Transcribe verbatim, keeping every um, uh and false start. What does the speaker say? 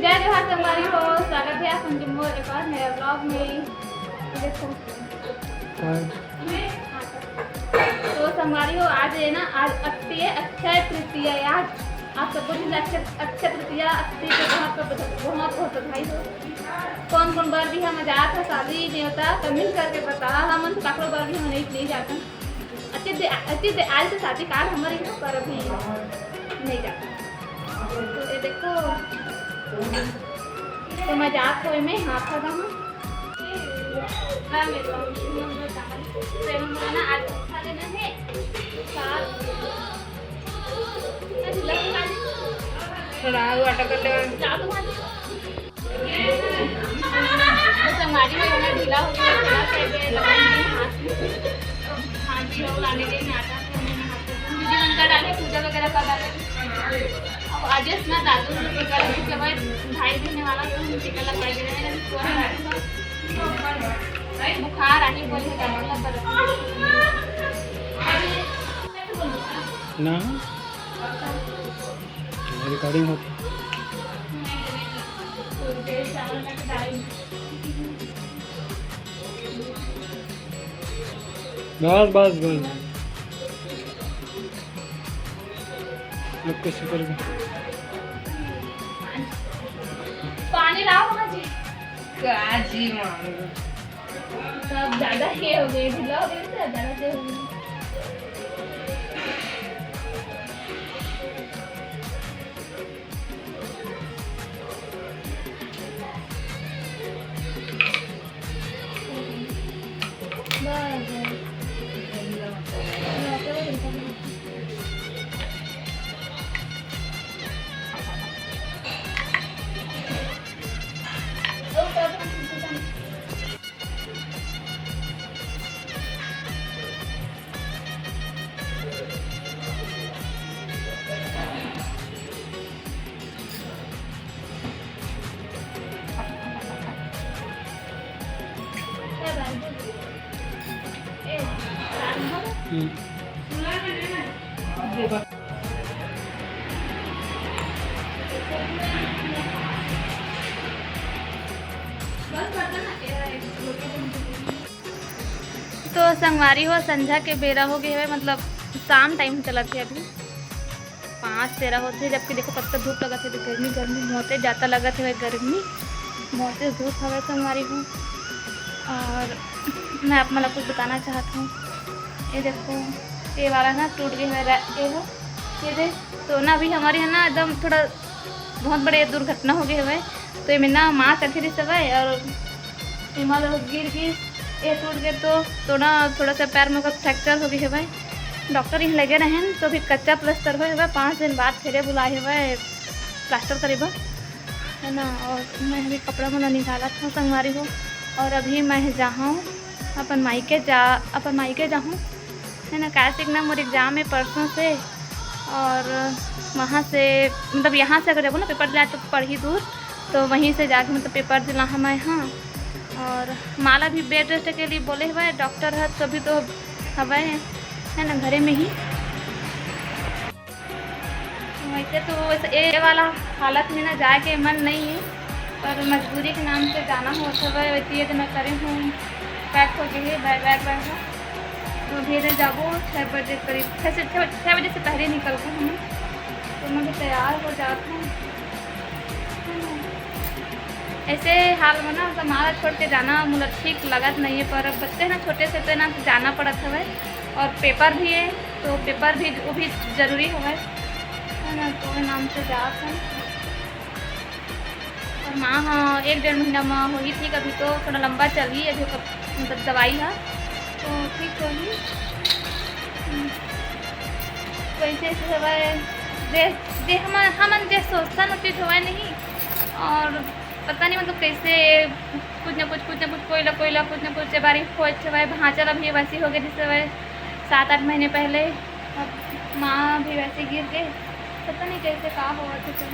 जय जोहार संगवारी हो, स्वागत है आप सबके मोर एक और नया vlog में। देखो, तो संगवारी हो, आज है ना, आज अक्षय, अक्षय तृतीया है। आज आप सबको दिन अक्षय, अक्षय तृतीया, अक्षय के बहुत बहुत बहुत बहुत बधाई हो। कौन कौन बर भी हम जात है शादी नेवता, comment करके बता। हम तो काकरो बर भी हम नहीं, नहीं जाता। अच्छे दे, अच्छे दे, आज तो शादी कार्ड हमारे यहाँ पर अभी नहीं जाता। तो ये देखो, तो मैं जात हो में हाथ लगा हूँ। थोड़ा आलू आटा कर ले। तो संगवारी हो, ये ढीला हो गया, थोड़ा सा ये लगा लीजिए हाथ में। हाँ जी, वो लाने के लिए आटा से मैंने हाथ में दीदी उनका डाले, पूजा वगैरह कर डाले। अब आज इतना दादू लोग के घर में केवल ढाई महीने वाला तो हम टीका लगवा दे रहे हैं, तो बुखार आने बोले दादू का बरस। ना। रिकॉर्डिंग होती। बस, बस, बस। अब कैसे करेंगे? पानी लाओ ना जी। का जी मांगू? सब ज्यादा ये हो गए, ढीला हो गए, सब ज्यादा ये हो गए। तो संगवारी हो, संझा के बेरा हो गए हवे, मतलब शाम टाइम चलत हे अभी। पाँच तेरह होथे, जबकि देखो कतका धूप लगत हे, तो गर्मी, गर्मी बहुते जादा लगत हे, गर्मी बहुते धूप हवे संगवारी हो। और मैं आप मन ला कुछ बताना चाहत हूँ, ये देखो, ये वाला ना टूट गए हवे, ये हो, ये दे, तो ना अभी हमारे यहाँ ना एकदम थोड़ा बहुत बड़े दुर्घटना हो गए हवे, तो ये ना माँ चढ़े रही सबै और एमा लो गिर गिस, ये टूट गए तो, तो ना थोड़ा सा पैर में फ्रैक्चर हो गए हवे। डॉक्टर यहाँ लगे रहेन तो अभी कच्चा प्लास्टर होए हवे, पाँच दिन बाद फिर बुलाए हवे प्लास्टर करे बर, है ना। और मैं अभी कपड़ा मन निकालत हूँ संगवारी हो, और अभी मैं जाहूँ अपन मायके जा, अपन मायके जाहूँ, है ना, काहे से कि ना मोर एग्जाम है परसों से, और वहाँ से, मतलब यहाँ से अगर जाबो ना पेपर दिलाए तो पड़ही दूर, तो वहीं से जाके मतलब पेपर दिलाहूँ मैं। हाँ, और माला भी बेड रेस्ट के लिए बोले हवे डॉक्टर है, तो अभी तो हवे, है ना, घरे में ही। वैसे तो वैसे ये वाला हालत में ना जाए के मन नहीं है, पर मजबूरी के नाम से जाना होत हवे। वैसे ये तो मैं करे हूँ, पैक हो गए है, बैग, बैग, बैग हो। तो धीरे जाबो, छः बजे करीब, छः से, छः, छः बजे से पहले निकलबो हम, तो मैं भी तैयार हो जात हूँ। ऐसे हाल में ना, मतलब, माला छोड़ के जाना मोला ठीक लगत नहीं है, पर अब बच्चे ना छोटे से, तो ना जाना पड़त हवे, और पेपर भी है, तो पेपर भी, वो भी जरूरी हवे, है ना, तो ओहे नाम से जात हन। और माँ ह एक डेढ़ महीना में होही ठीक, अभी तो थोड़ा लंबा चलही, अभी ओकर, मतलब, दवाई ह तो ठीक होही। हम्म। वैसे ऐसे हवे, जे, जे हम, हमन जे सोचथन, वो चीज होवे नहीं, और पता नहीं, मतलब, कैसे कुछ ना कुछ, कुछ ना कुछ, कोई ला, कोई ला, कुछ ना कुछ, ये बारी होए हवे, भांचा ला भी वैसी हो गए, जैसे हवे सात आठ महीने पहले। अब माँ भी वैसे गिर गए, पता नहीं कैसे का होवत हे।